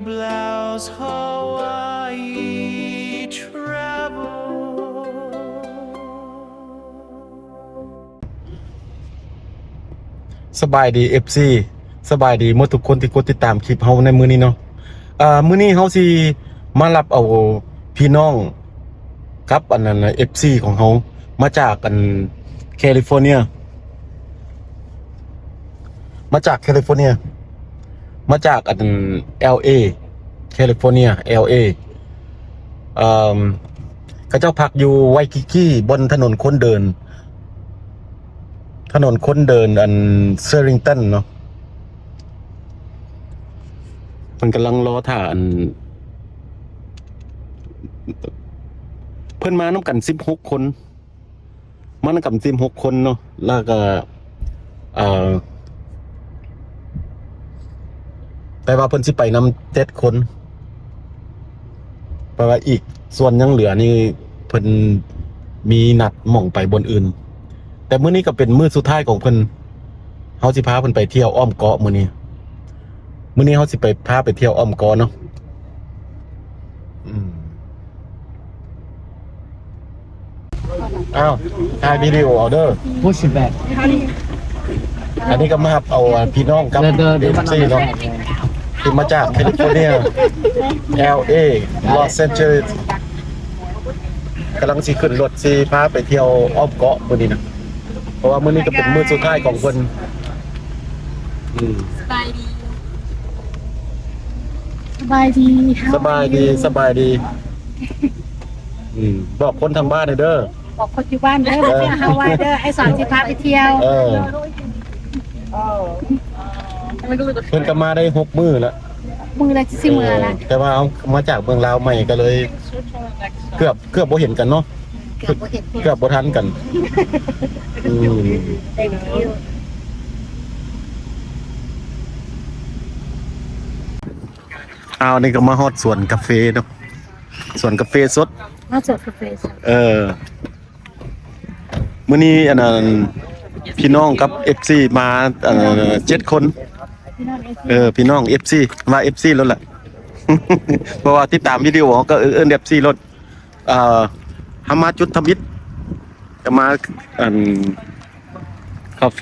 Blouse Hawaii travel. ສະບາຍດີ ເອັຟຊີ ສະບາຍດີໝົດທຸກຄົນທີ່ກົດຕິດຕາມຄລິບເຮົາໃນມື້ນີ້ເນາະ. ເອີ ມື້ນີ້ເຮົາຊິມາຮັບເອົາພີ່ນ້ອງກັບອັນນັ້ນ ເອັຟຊີຂອງເຮົາ ມາຈາກອັນ California ມາຈາກ California ມາຈາກອັນ ແອລເອ California ແອລເອ ເອີ ເຂົາເຈົ້າພັກຢູ່ Waikiki ບ່ອນຖະໜົນຄົນເດີນ ຖະໜົນຄົນເດີນອັນ Sheridan ເນາະ. ເພິ່ນກຳລັງລໍຖ້າອັນ ເພິ່ນມານຳກັນສິບຫົກຄົນ ມານຳກັນສິບຫົກຄົນເນາະ ແລ້ວກໍ ເອີ ແຕ່ວ່າເພິ່ນຊິໄປນຳເຈັດຄົນ ແປວ່າອີກສ່ວນຍັງເຫຼືອນີ້ເພິ່ນມີນັດໝ່ອງໄປບ່ອນອື່ນ. ແຕ່ມື້ນີ້ກໍເປັນມື້ສຸດທ້າຍຂອງເພິ່ນ ເຮົາຊິພາເພິ່ນໄປທ່ຽວອ້ອມເກາະມື້ນີ້. ມື້ນີ້ເຮົາຊິໄປ ພາໄປທ່ຽວອ້ອມເກາະເນາະ. ອືມ ອ້າວ ຖ່າຍວິດີໂອເອົາເດີ. Push it back. ອັນນີ້ກໍມາຮັບເອົາ ອາ ພີ່ນ້ອງກັບ ເດີ ເດີ ເອັຟຊີເນາະ ທີ່ມາຈາກ California ແອລເອ Los Angeles ກຳລັງຊິຂຶ້ນລົດ ຊິພາໄປທ່ຽວອ້ອມເກາະມື້ນີ້ນະ ເພາະວ່າມື້ນີ້ກໍເປັນມື້ສຸດທ້າຍຂອງເພິ່ນ. ອືມ ສະບາຍດີ ສະບາຍດີ ສະບາຍດີ ສະບາຍດີ. ອືມ ບອກຄົນທາງບ້ານແດ່ເດີ ບອກຄົນຢູ່ບ້ານເດີ ເອີ ວ່າມາເດີ ອ້າຍສອນຊິພາໄປທ່ຽວ. ເອີ ເພິ່ນກໍມາໄດ້ຫົກມື້ລະ ມື້ລະຊິເມືອລະ ເອີ ແຕ່ວ່າເຮົາມາຈາກເມືອງລາວໃໝ່ກໍເລີຍເກືອບ ເກືອບບໍ່ເຫັນກັນເນາະ ເກືອບບໍ່ເຫັນ ເກືອບບໍ່ທັນກັນ. ອືມ ອ້າວ ນີ້ກໍມາຮອດສວນກາເຟເນາະ ສວນກາເຟສົດ ມາສວນກາເຟສົດ. ເອີ ມື້ນີ້ອັນນັ້ນ ພີ່ນ້ອງກັບເອັຟຊີມາ ອັນນັ້ນ ເຈັດຄົນ. ພີ່ນ້ອງເອັຟຊີ ເອີ ພີ່ນ້ອງເອັຟຊີ ວ່າເອັຟຊີໂລດລະ ເພາະວ່າຕິດຕາມວິດີໂອ ເຮົາກໍເອີ້ນເອັຟຊີໂລດ. ເອີ ເຮົາມາຈຸດທຳອິດ ກໍມາອັນ ຄາເຟ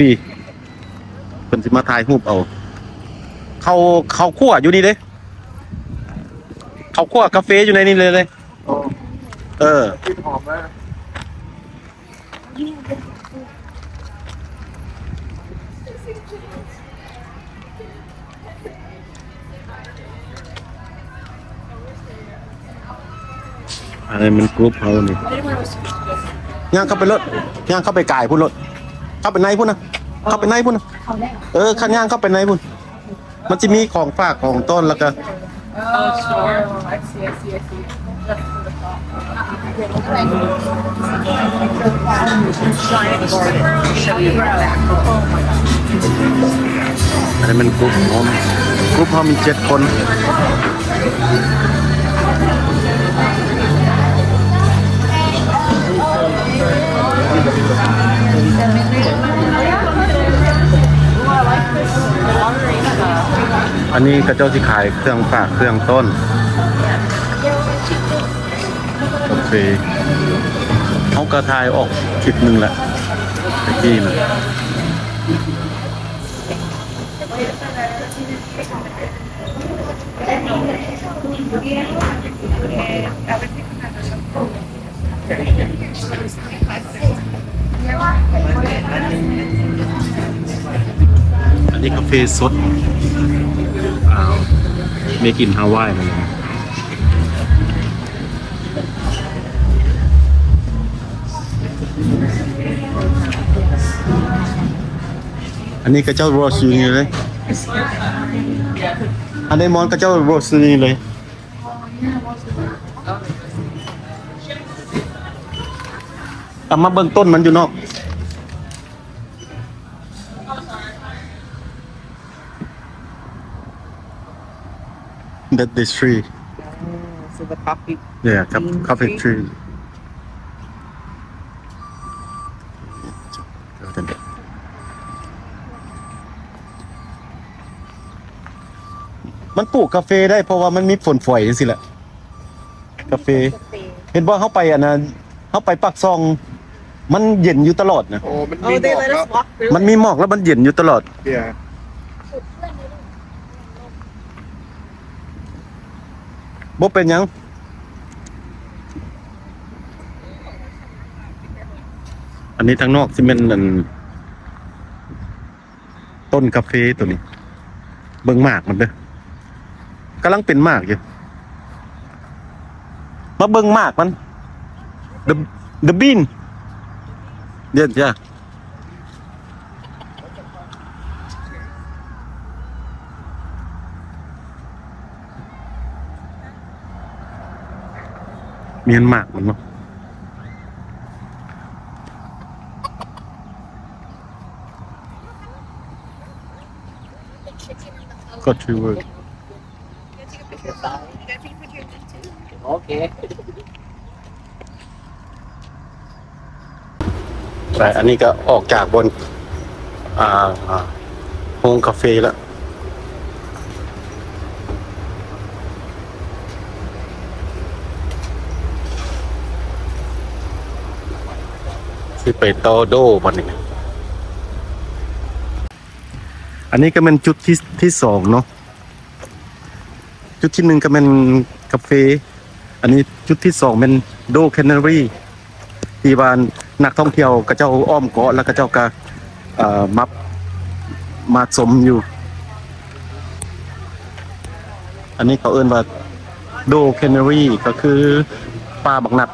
ເພິ່ນຊິມາຖ່າຍຮູບເອົາ. ເຂົ້າ ເຂົ້າຄົວຢູ່ນີ້ເດ້ ເຂົ້າຄົວກາເຟຢູ່ໃນນີ້ເລີຍເດ້. ເອີ ກິ່ນຫອມນະ. ອັນນີ້ມັນກຣຸບເຮົານີ້ ຍ່າງເຂົ້າໄປໂລດ ຍ່າງເຂົ້າໄປກາຍພຸ້ນໂລດ ເຂົ້າໄປໃນພຸ້ນນະ ເຂົ້າໄປໃນພຸ້ນນະ. ເອີ ຄັນຍ່າງເຂົ້າໄປໃນພຸ້ນ ມັນຊິມີຂອງຝາກຂອງຕ້ອນ ແລ້ວກໍ Oh, sure. I see, I see, I see. ອັນນີ້ແມ່ນກຣຸບຂອງ ກຣຸບເຮົາມີເຈັດຄົນ. ອັນນີ້ເຂົາເຈົ້າຊິຂາຍເຄື່ອງຝາກເຄື່ອງຕ້ອນ. ໂອເຄ ເຮົາກໍຖ່າຍອອກຄລິບໜຶ່ງລະ ຕະກີ້ນະ. ອັນນີ້ກາເຟສົດ ອ່າ Made in Hawaii ນະ. ອັນນີ້ເຂົາເຈົ້າ roast ຢູ່ນີ້ເລີຍ ອັນໃດມອນເຂົາເຈົ້າ roast ຢູ່ນີ້ເລີຍ. ເອົາມາເບິ່ງຕົ້ນມັນຢູ່ນອກ. That is tree. Oh, so the coffee, yeah, co-, bean coffee tree. Tree. ມັນປູກກາເຟໄດ້ ເພາະວ່າມັນມີຝົນຝອຍຈັ່ງຊີ້ແຫຼະ ກາເຟ. ເຫັນບໍ່ ເຮົາໄປອັນນັ້ນ ເຮົາໄປປາກຊ່ອງ ມັນເຢັນຢູ່ຕະຫຼອດນະ. ໂອ້ ມັນມີໝອກເນາະ. ມັນມີໝອກ ແລ້ວມັນເຢັນຢູ່ຕະຫຼອດ. ບໍ່ເປັນຫຍັງ. ອັນນີ້ທາງນອກຊິແມ່ນອັນ ຕົ້ນກາເຟໂຕນີ້ ເບິ່ງໝາກມັນເດີ້ ກຳລັງເປັນໝາກຢູ່. ມາເບິ່ງໝາກມັນ the the bean. Yeah, yeah. ແມ່ນໝາກມັນເນາະ. Got two words. Okay. ໄປ ອັນນີ້ກໍອອກຈາກບ່ອນ ອ່າ ໂຮງກາເຟແລ້ວ. ຊິໄປຕໍ່ໂດບັດນີ້. ອັນນີ້ກໍແມ່ນຈຸດທີ ທີສອງເນາະ. ຈຸດທີໜຶ່ງກໍແມ່ນກາເຟ, ອັນນີ້ຈຸດທີສອງແມ່ນ Doe Cannery ທີ່ວ່ານັກທ່ອງທ່ຽວເຂົາເຈົ້າອ້ອມເກາະ ແລ້ວເຂົາເຈົ້າກໍ ເອີ ມາ ມາຊົມຢູ່. ອັນນີ້ເຂົາເອີ້ນວ່າ Doe Cannery ກໍຄືປ່າບັກນັດ.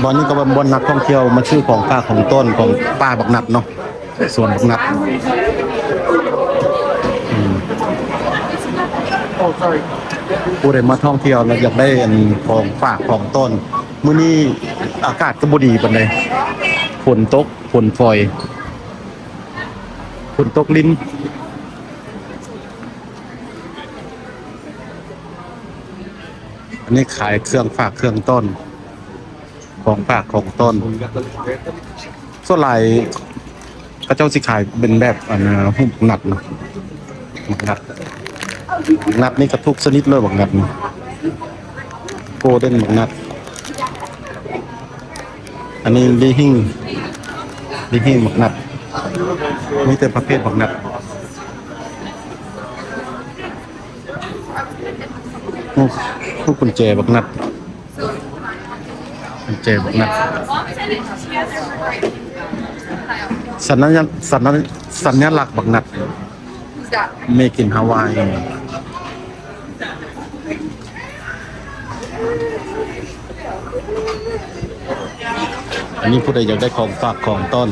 ບ່ອນນີ້ກໍເປັນບ່ອນນັກທ່ອງທ່ຽວມາຊື້ຂອງຝາກຂອງຕ້ອນຂອງປ່າບັກນັດເນາະ, ສວນບັກນັດ. ອືມ ຜູ້ໃດມາທ່ອງທ່ຽວແລ້ວຢາກໄດ້ອັນຂອງຝາກຂອງຕ້ອນ, ມື້ນີ້ອາກາດກໍບໍ່ດີປານໃດ, ຝົນຕົກ ຝົນຝອຍ ຝົນຕົກລິນ. ອັນນີ້ຂາຍເຄື່ອງຝາກເຄື່ອງຕ້ອນ, ຂອງຝາກຂອງຕ້ອນ. ສ່ວນຫຼາຍເຂົາເຈົ້າຊິຂາຍເປັນແບບ ອັນ ຮູບບັກນັດເນາະ, ບັກນັດ. ບັກນັດນີ້ກໍທຸກຊະນິດເລີຍ, ບັກນັດນີ້ Golden ບັກນັດ. ອັນນີ້ລີຫິ້ງ ລີຫິ້ງບັກນັດ, ມີແຕ່ປະເພດບັກນັດ. ໂອ້ ພວກກຸນແຈບັກນັດ, ກຸນແຈບັກນັດ. ສັນຍະ ສັນຍະລັກບັກນັດ. Make in Hawaii. ອັນນີ້ຜູ້ໃດຢາກໄດ້ຂອງຝາກຂອງຕ້ອນ.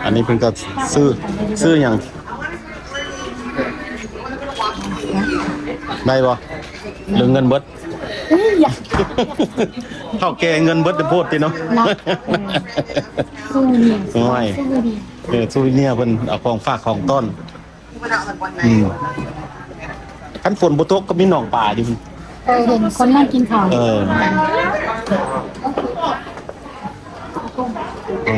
ອັນນີ້ເພິ່ນກໍຊື້ ຊື້ຫຍັງ ໄດ້ບໍ່ ຫຼືເງິນເບິດ? ເອີຍ ເຖົ້າແກ່ເງິນເບິດໂພດຕິເນາະ. ນະ ເອີ Souvenir ໂອ້ຍ Souvenir ເອີ Souvenir ເພິ່ນເອົາຂອງຝາກຂອງຕ້ອນ. ອືມ ຄັນຝົນບໍ່ຕົກກໍມີໜອງປາຢູ່. ເອີ ເຫັນຄົນນັ່ງກິນເຂົ້າ. ເອີ ເອີ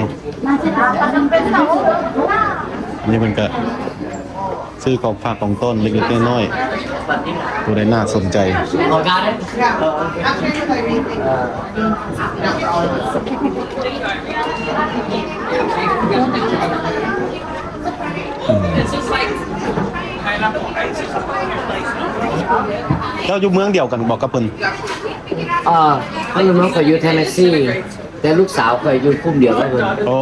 ອັນນີ້ເພິ່ນກະຊື້ຂອງຝາກຂອງຕ້ອນເລັກໆນ້ອຍໆ ຜູ້ໃດໜ້າສົນໃຈ. ອືມ ເຈົ້າຢູ່ເມືອງດຽວກັນບໍ່ກັບເພິ່ນ? ອ່າ ເພິ່ນ ຂ້ອຍຢູ່ Tennessee ແຕ່ລູກສາວຂ້ອຍຢູ່ຄຸ້ມດຽວກັບເພິ່ນ. ໂອ້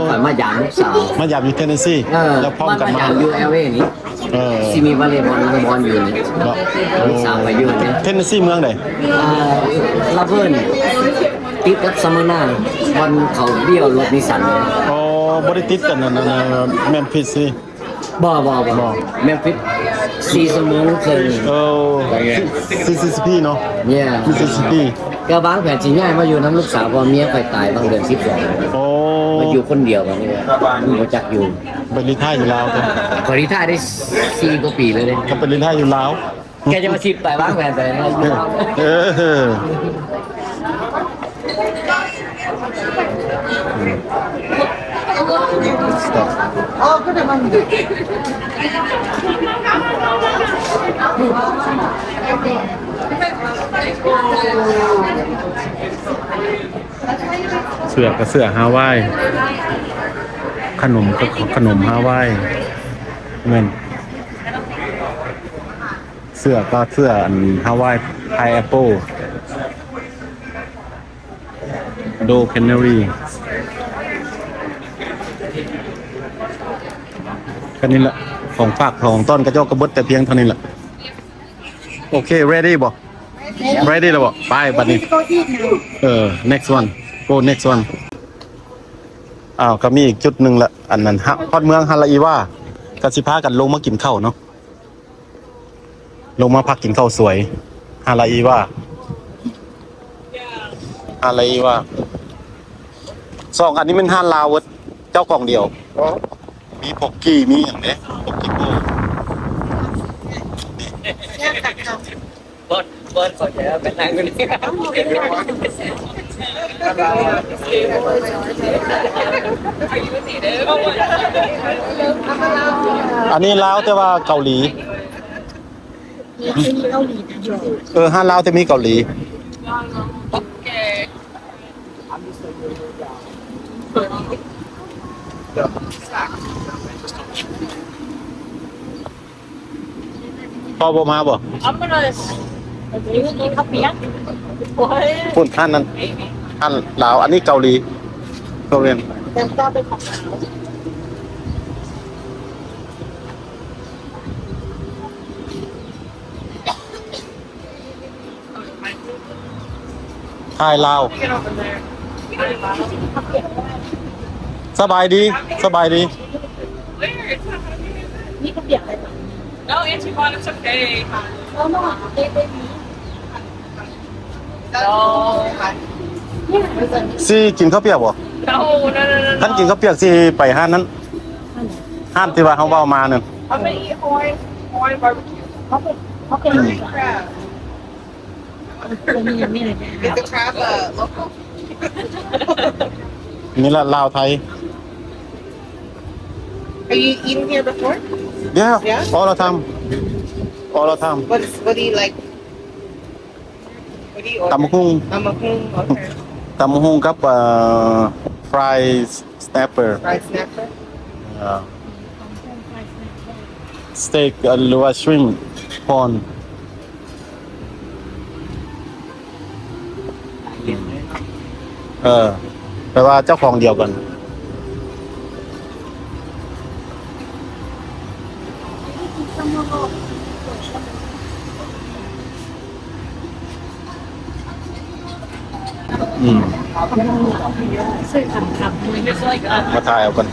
ຂ້ອຍມາຢາມລູກສາວ ມາຢາມຢູ່ Tennessee. ເອີ ແລ້ວພ້ອມກັນມາ ມາຢາມຢູ່ LA ນີ້. ເອີ ຊິມີວາເລບອນ ບອນຢູ່ນີ້. ເນາະ ລູກສາວຂ້ອຍຢູ່ນີ້. Tennessee ເມືອງໃດ? ອ່າ Luverne ຕິດກັບ Smyrna ບ່ອນເຂົາບ້ຽວລົດນິສສັນ. ໂອ້ ບໍ່ໄດ້ຕິດກັນອັນນັ້ນ Memphis ຊິ. ບໍ່ ບໍ່ ບໍ່ ບໍ່ Memphis ສີ່ຊົ່ວໂມງເຄິ່ງ. ເອີ Mississippi ເນາະ. Yeah Mississippi. ກໍວາງແຜນຊິຍ້າຍມາຢູ່ນຳລູກສາວ ເພາະເມຍຂ້ອຍຕາຍບາງເດືອນສິບສອງ. ໂອ້ ຢູ່ຄົນດຽວ ອັນນີ້ບໍ່ຈັກຢູ່ ໄປຣີທາຍຢູ່ລາວເດ້ ຂ້ອຍຣີທາຍໄດ້ສີ່ກວ່າປີແລ້ວເດ້ ກໍໄປຣີທາຍຢູ່ລາວ ແກຈະມາຊິໄປວາງແຜນໃດເນາະ ເອີ ເສື້ອກໍເສື້ອຮາວາຍ ຂະໜົມກໍຂະໜົມຮາວາຍ ແມ່ນ ເສື້ອກໍເສື້ອອັນຮາວາຍພາຍແອັບເປິ້ນ ໂດແຄນເນຣີ ກໍນີ້ລະ ຂອງຝາກຂອງຕ້ອນຂະເຈົ້າກໍເບິດແຕ່ພຽງເທົ່ານີ້ລະ. ໂອເຄ ເຣດີ້ບໍ່? ເຣດີ້ແລ້ວບໍ່? ໄປບັດນີ້ ເອີ next one go next one. ອ້າວ ກໍມີອີກຈຸດໜຶ່ງລະ ອັນນັ້ນ ຮອດເມືອງຮາລາອີວາ ກໍຊິພາກັນລົງມາກິນເຂົ້າເນາະ ລົງມາພັກກິນເຂົ້າສວຍ ຮາລາອີວາ ຮາລາອີວາ. ສອງອັນນີ້ແມ່ນຮ້ານລາວເບິດ ເຈົ້າຂອງດຽວ ມີປົກກີ້ ມີຫຍັງເດ້ ປົກກີ້ໂກ ບໍ່ ບໍ່ເຂົ້າໃຈວ່າເປັນນາງຄົນນີ້ ອັນນີ້ລາວແຕ່ວ່າເກົາຫຼີ ເອີ ຮ້ານລາວແຕ່ມີເກົາຫຼີ. ພໍ່ບໍ່ມາບໍ່? ພຸ້ນຮ້ານນັ້ນ ຮ້ານລາວ ອັນນີ້ເກົາຫຼີ Korean. ຖ່າຍລາວ ສະບາຍດີ ສະບາຍດີ. ຊິກິນເຂົ້າປຽກບໍ່? ຄັນກິນເຂົ້າປຽກຊິໄປຮ້ານນັ້ນ ຮ້ານທີ່ວ່າເຮົາເວົ້າມານັ້ນ. ອືມ. ນີ້ລະລາວໄທ. Are you eaten here before? Yeah, yeah, all the time. All the time. What is, what do you like? What do you order? ຕຳບັກຫຸ່ງ ຕຳບັກຫຸ່ງ ໂອເຄ ຕຳບັກຫຸ່ງກັບ ເອີ fried snapper. Fried snapper. ເອີ steak ຫຼືວ່າ shrimp corn. ເອີ ແປວ່າເຈົ້າຂອງດຽວກັນ. ອືມ ມາຖ່າຍເອົາກັນ.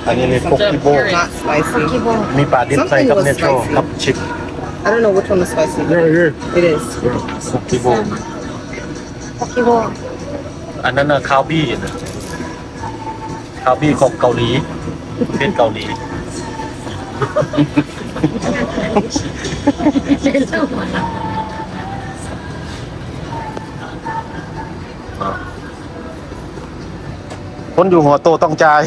ອັນນີ້ນີ້ poke bowl. Not spicy. ມີປາດິບໃສ່ກັບ nacho ກັບ chip. I don't know which one is spicy, but it is. Poke bowl. ອັນນັ້ນນະ ຄາວບີນະ. ຄາວບີຂອງເກົາຫຼີ ເປັນເກົາຫຼີ. ຄົນຢູ່ຫົວໂຕຕ້ອງຈ່າຍ.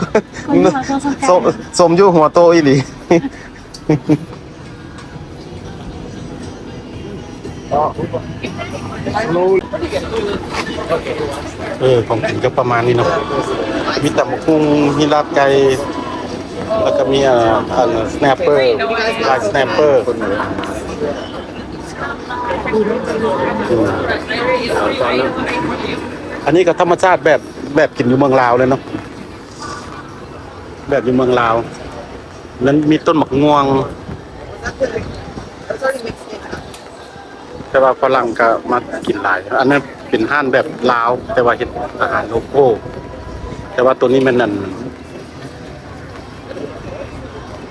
ຄົນຢູ່ຫົວໂຕຕ້ອງຈ່າຍ. ສົມ ສົມຢູ່ຫົວໂຕອີ່ຫຼີ. ເອີ ຂອງກິນກໍປະມານນີ້ເນາະ ມີຕຳບັກຫຸ່ງ ມີລາບໄກ່ ແລ້ວກໍມີ ເອີ ອັນ snapper, fried snapper. ອືມ ອັນນີ້ກໍທຳມະຊາດແບບ ແບບກິນຢູ່ເມືອງລາວເລີຍເນາະ ແບບຢູ່ເມືອງລາວ. ນັ້ນມີຕົ້ນໝາກມ່ວງ ແຕ່ວ່າຝຣັ່ງກໍມາກິນຫຼາຍ. ອັນນັ້ນເປັນຮ້ານແບບລາວ ແຕ່ວ່າເຮັດອາຫານໂລໂກ້ ແຕ່ວ່າໂຕນີ້ແມ່ນອັນ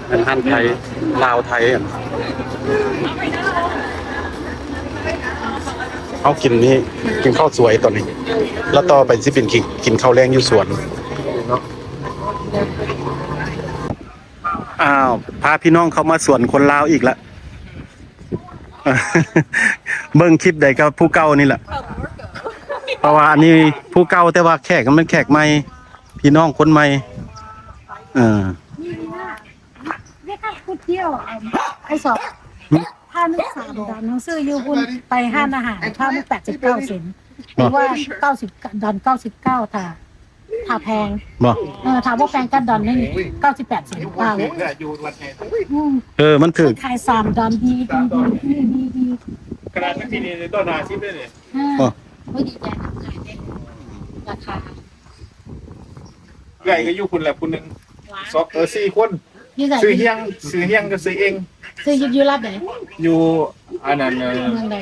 ແມ່ນຮ້ານໄທ ລາວໄທ. ເຮົາກິນນີ້ ກິນເຂົ້າສວຍຕອນນີ້ ແລ້ວຕໍ່ໄປຊິເປັນກິນ ກິນເຂົ້າແລງຢູ່ສວນ. ອ້າວ ພາພີ່ນ້ອງເຂົ້າມາສວນຄົນລາວອີກລະ. ເບິ່ງຄລິບໃດກໍຜູ້ເກົ່ານີ້ລະ ເພາະວ່າອັນນີ້ຜູ້ເກົ່າ ແຕ່ວ່າແຂກມັນແຂກໃໝ່ ພີ່ນ້ອງຄົນໃໝ່. ເອີ ເວກາ ກູດດີວ ໄອ້ສອງ ຫຶ? ພາລູກສາມດອນ ໜັງສືຢູ່ພຸ້ນ ໄປຮ້ານອາຫານ ພາລູກແປດສິບເກົ້າເຊັນ ຫຼືວ່າເກົ້າສິບດອນ ເກົ້າສິບເກົ້າ ຖ້າ ຖ້າແພງ ບໍ່? ເອີ ຖ້າບໍ່ແພງກໍດອນໜຶ່ງ ເກົ້າສິບແປດເຊັນ. ໂອ້ຍ ເອີ ມັນຖືກ ຂາຍສາມດອນ ດີ ດີ ດີ ດີ ຂະໜາດທີ່ນີ້ ດອນຫ້າສິບເດ້ນີ້. ເອີ ບໍ່? ໂອ້ຍ ດີໃຈນຳຂາຍເດ້ ລາຄາ ເອື້ອຍກໍຢູ່ພຸ້ນແຫຼະຜູ້ໜຶ່ງ ສອງ ເອີ ສີ່ຄົນ. ຢູ່ໃສ? ຊື່ຮຽງ ຊື່ຮຽງກັບຊື່ເອງ. ຊື່ຢູ່ ຢູ່ລັດໃດ? ຢູ່ອັນນັ້ນ ເອີ ເມືອງໃດ?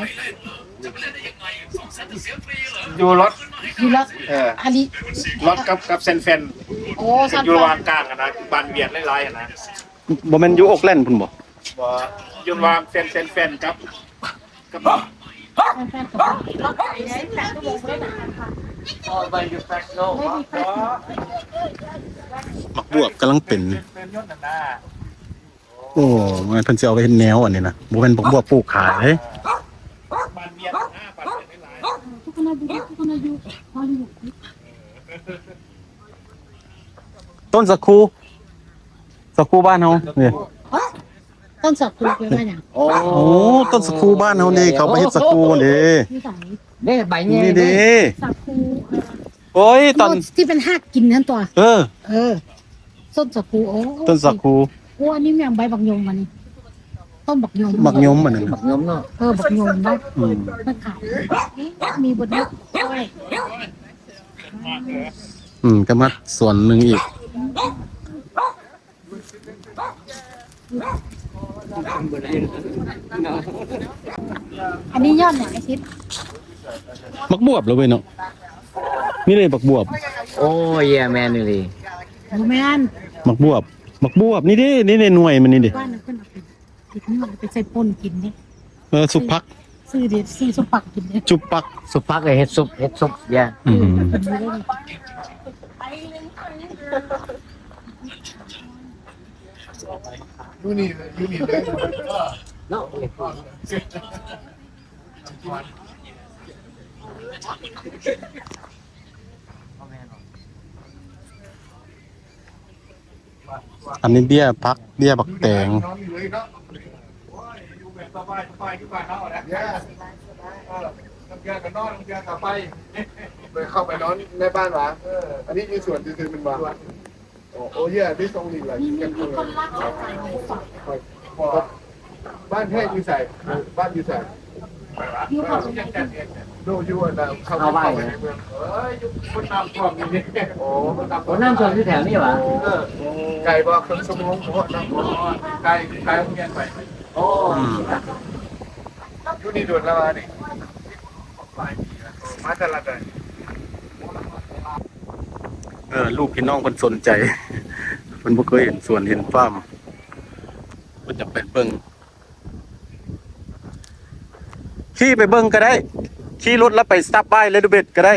ຢູ່ລັອດ ຢູ່ລັອດ ເອີ ອາລີ ລັອດກັບ ກັບແຊນແຟນ. ໂອ້ ແຊນແຟນ ຢູ່ລະຫວ່າງກາງຫັ້ນນະ ບ້ານຫວຽດຫຼາຍໆຫັ້ນນະ. ບໍ່ແມ່ນຢູ່ໂອກແລັນພຸ້ນບໍ່? ບໍ່ ຢູ່ລະຫວ່າງແຊນ ແຊນແຟນກັບ ກັບ ໝາກບວບກຳລັງເປັນ. ໂອ້ ແມ່ນເພິ່ນຊິເອົາໄປເຮັດແນວອັນນີ້ນະ ບໍ່ແມ່ນບັກບວບປູກຂາຍເດ້. ຕົ້ນສາຄູ ສາຄູບ້ານເຮົານີ້. ຕົ້ນສາຄູແປວ່າຫຍັງ? ໂອ້ ໂອ້ ຕົ້ນສາຄູບ້ານເຮົານີ້ ເຂົາໄປເຮັດສາຄູເດ້. ຢູ່ໃສ? ເດ້ ໃບໃຫຍ່ ນີ້ເດ້ ເດ້ ສາຄູ. ໂອ້ຍ ຕອນທີ່ເປັນຮາກກິນຫັ້ນຕົວະ. ເອີ ເອີ ຕົ້ນສາຄູ. ໂອ້ ຕົ້ນສາຄູ. ໂອ້ ອັນນີ້ແມ່ນໃບບັກຍົມ ອັນນີ້ຕົ້ນບັກຍົມ. ບັກຍົມອັນນັ້ນ ບັກຍົມເນາະ. ເອີ ບັກຍົມເນາະ. ອືມ ມັນຂາຍ ມີບົດນີ້. ອືມ ກໍມາສວນໜຶ່ງອີກ. ອັນນີ້ຍອດຫຍັງ ໄອ້ຊິດ? ໝາກບວບເລີຍເວີຍເນາະ. ນີ້ເດ້ບັກບວບ. ໂອ້ ເຢ ແມ່ນອີ່ຫຼີ. ບໍ່ແມ່ນ ໝາກບວບ ໝາກບວບ ນີ້ເດ້ ນີ້ເດ້ ໜ່ວຍມັນນີ້ເດ້. ວ່ານັ້ນເພິ່ນເອົາໄປ ເຮັດນີ້ມັນໄປໃສ່ປົ່ນກິນເດ້. ເອີ ຊຸບຜັກ ຊື້ເດ້ ຊື້ຊຸບຜັກກິນເດ້. ຊຸບຜັກ ຊຸບຜັກ ເຮັດຊຸບ ເຮັດຊຸບ ເຢ. ອືມ ເອີ ເພິ່ນມີເດ້. ຢູ່ນີ້ ຢູ່ນີ້ເລີຍເນາະ. ອັນນີ້ເບ້ຍຜັກ ເບ້ຍບັກແຕງ. ໄປເຂົ້າໄປນອນໃນບ້ານຫວາ? ອັນນີ້ຢູ່ສວນຊື່ໆແມ່ນບໍ່? ໂອ້ ໂອ້ ເຢ ນີ້ສົ່ງນີ້ລະ. ມີ ມີຄົນລາວເຂົ້າໄປ ບ້ານແທ້ຢູ່ໃສ? ບ້ານຢູ່ໃສ? ຢູ່ເຂົາ ໂນ ຢູ່ອັນນ່າ ເຂົ້າໄປ ເຂົ້າໄປໃນເມືອງ. ເອີຍ ຢູ່ຄົນນ້ຳຖ້ວມຢູ່ນີ້. ໂອ້ ນ້ຳຖ້ວມ ໂອ້ ນ້ຳຖ້ວມຢູ່ແຖວນີ້ຫວາ? ເອີ ໂອ້ ໄກບໍ່? ເຄິ່ງຊົ່ວໂມງ ບໍ່ຮອດເນາະ. ບໍ່ຮອດ ໄກ ໄກໂຮງຮຽນໄປ. ໂອ້ ອືມ ຢູ່ນີ້ດົນແລ້ວຫວານີ້? ມາແຕ່ລັດໃດ? ເອີ ລູກພີ່ນ້ອງເພິ່ນສົນໃຈ ເພິ່ນບໍ່ເຄີຍເຫັນສວນເຫັນຟາມ ເພິ່ນຢາກໄປເບິ່ງ. ຂີ່ໄປເບິ່ງກໍໄດ້ ຂີ່ລົດແລ້ວໄປ stop by a little bit ກໍໄດ້.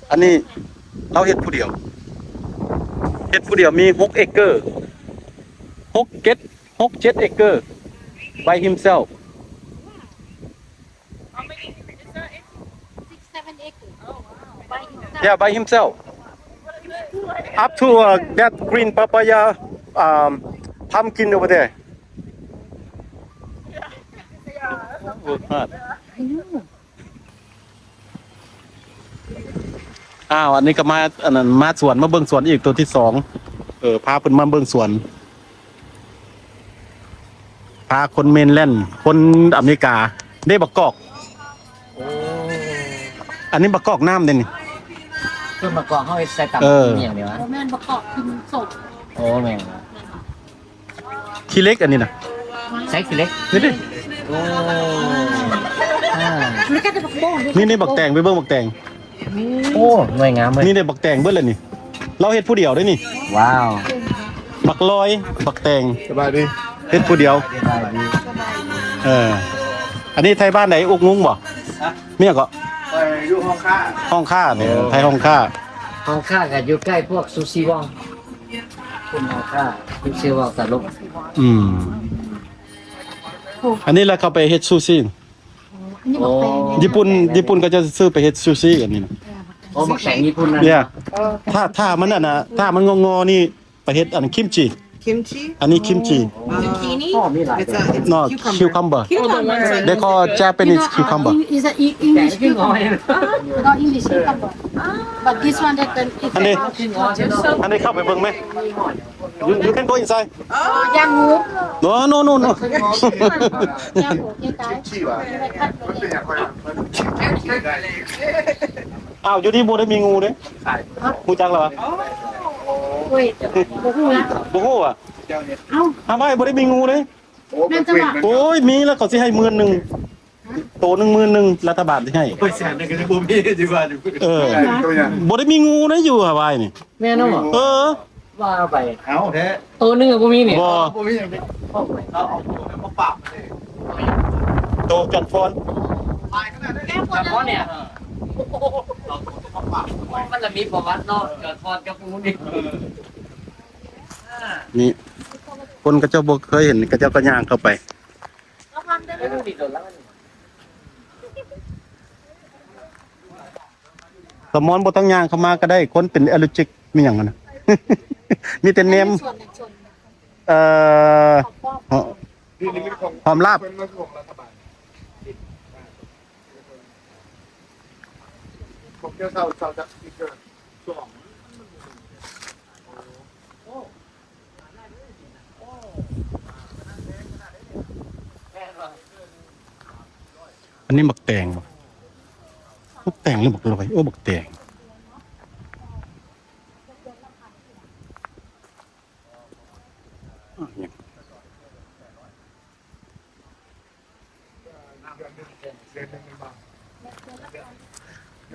ອັນນີ້ລາວເຮັດຜູ້ດຽວ ເຮັດຜູ້ດຽວມີຫົກເອເກີ ຫົກເຈັດ ຫົກເຈັດເອເກີ by himself. How many? Is that it? Six, seven acres. Oh, wow. By himself. Yeah, by himself. Up to, uh, that green papaya, um, pumpkin over there. Work hard. I know. ອ້າວ ອັນນີ້ກໍມາ ອັນນັ້ນ ມາສວນ ມາເບິ່ງສວນອີກໂຕທີສອງ. ເອີ ພາເພິ່ນມາເບິ່ງສວນ ພາຄົນເມນແລນ ຄົນອາເມລິກາ. ເດ້ ບັກກອກ. ໂອ້ ອັນນີ້ບັກກອກນ້ຳເດ້ນີ້. ຄືບັກກອກເຮົາເຮັດໃສ່ຕຳ ເອີ ອີ່ຫຍັງນີ້ຫວາ? ບໍ່ແມ່ນ ບັກກອກກິນສົດ. ໂອ້ ແມ່ນ. ຂີ້ເຫຼັກອັນນີ້ນະ. ໃສ່ຂີ້ເຫຼັກ ນີ້ເດ້. ໂອ້ ອ່າ ນີ້ ນີ້ບັກແຕງ ໄປເບິ່ງບັກແຕງ. ໂອ້ ໜ່ວຍງາມເວີຍ. ນີ້ເດ້ ບັກແຕງເບິດແລ້ວນີ້ ລາວເຮັດຜູ້ດຽວເດ້ນີ້. ວ້າວ. ບັກລອຍ ບັກແຕງ ສະບາຍດີ ເຮັດຜູ້ດຽວ. ເອີ ອັນນີ້ໄທບ້ານໃດ? ອຸກງຸງບໍ່? ຮະ? ເມຍກໍ ຂ້ອຍຢູ່ຫ້ອງຄ້າ ຫ້ອງຄ້ານີ້. ໂອ້ ໄທຫ້ອງຄ້າ ຫ້ອງຄ້າກໍຢູ່ໃກ້ພວກຊູຊີວອງ ເປັນຫ້ອງຄ້າ ຊູຊີວອງຕະຫຼົກ. ອືມ ອັນນີ້ລະເຂົາໄປເຮັດຊູຊີ. ອໍ ອັນນີ້ບັກແຕງ ຍີ່ປຸ່ນ ຍີ່ປຸ່ນເຂົາຈະຊື້ໄປເຮັດຊູຊີອັນນີ້ນະ. ອໍ ບັກແຕງຍີ່ປຸ່ນນະ. ເອີ ຖ້າ ຖ້າມັນອັນນ່າ ຖ້າມັນງໍໆນີ້ ໄປເຮັດອັນຄິມຈິ. ຄິມຈິ ອັນນີ້ຄິມຈິ. ອໍ ຄິມຈິນີ້ ອໍ ມີຫຼາຍ it's a, it's ເນາະ cucumber. Cucumber. They call Japanese cucumber. Is a English cucumber. Not English cucumber. But this one that, that ອັນນີ້ ອັນນີ້ເຂົ້າໄປເບິ່ງແມ. You, you can go inside. ຍ່າງງູ. No, no, no, no. ຍ່າງງູ ເກໄກ. ອ້າວ ຢູ່ນີ້ບໍ່ໄດ້ມີງູເດ້. ຮູ້ຈັກແລ້ວຫວາ? ໂອ້ຍ ບໍ່ຮູ້ລະ ບໍ່ຮູ້ຫວາ? ເອົ້າ ຮາວາຍບໍ່ໄດ້ມີງູເດ້. ໂອ້ຍ ມີແລ້ວເຂົາຊິໃຫ້ໝື່ນໜຶ່ງ ໂຕໜຶ່ງໝື່ນໜຶ່ງ ລັດຖະບານຊິໃຫ້. ໂອ້ຍ ແສນໜຶ່ງກໍຍັງບໍ່ມີຢູ່ບ້ານ. ເອີ ບໍ່ໄດ້ມີງູເດ້ຢູ່ຮາວາຍນີ້. ແມ່ນບໍ່? ເອີ ວ່າໄປ ເອົາແທ້ ໂຕໜຶ່ງກໍບໍ່ມີນີ້. ບໍ່ ບໍ່ມີຫຍັງ. ເອົາ ເອົາມາປາບເດ້ ໂຕຈອນຟອນ ຈອນຟອນນີ້. ເອົາໂຕມາປາບ ມັນລະມີປະຫວັດເນາະ ຈອນຟອນກັບງູນີ້. ນີ້ ຄົນເຂົາເຈົ້າບໍ່ເຄີຍເຫັນ ເຂົາເຈົ້າກໍຍ່າງເຂົ້າໄປ. ສະໝອນບໍ່ຕ້ອງຍ່າງເຂົ້າມາກໍໄດ້ ຄົນເປັນແອລເລີຈິກມີຫຍັງຫັ້ນນະ ມີແຕ່ແນມ. ເອີ ຫອມລາບ. ອັນນີ້ບັກແຕງບໍ່? ບັກແຕງຫຼືບັກລອຍ? ໂອ້ ບັກແຕງ.